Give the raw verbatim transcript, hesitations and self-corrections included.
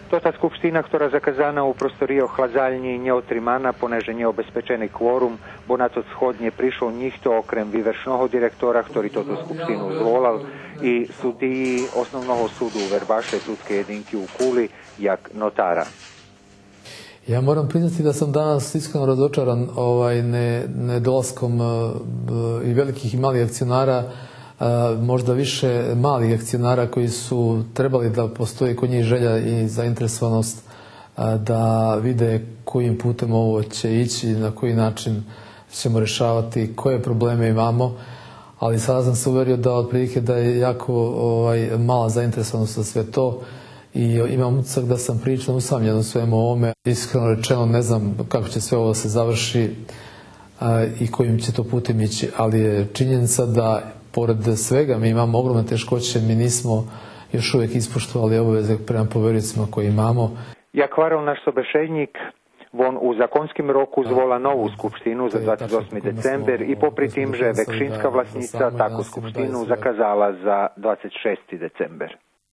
Тота скупштина, хтора заказана у просторийох хладзальнї, нє отримана, понеже нє обезпечени кворум, бо на тот сход нє пришол нїхто окрем вивершного директора, хтори тоту скупштину зволал, и судиї Основного суду у Вербаше, судскей єдинки у Кули, як нотара. Ja moram priznati da sam danas iskreno razočaran, ovaj, ne-, nedolaskom, e, i velikih i malih akcionara, e, možda više malih akcionara koji su trebali da postoji kod njih želja i zainteresovanost, e, da vide kojim putem ovo će ići, na koji način ćemo rešavati, koje probleme imamo, ali sada sam se uverio da otprilike da je jako, ovaj, mala zainteresovanost za sve to i imam utisak da sam prilično usamljen u svemu ovome. Iskreno rečeno, ne znam kako će sve ovo se završi, a, i kojim će to putem ići, ali je činjenica da, pored svega, mi imamo ogromne teškoće, mi nismo još uvek ispoštovali obaveze prema poveriocima koje imamo. Як гварел наш собешеднїк, вон у законским року звола нову скупштину за двацец осми децембер и попри тим же векшинска власнїца, таку скупштину заказала за двацец шести децембер.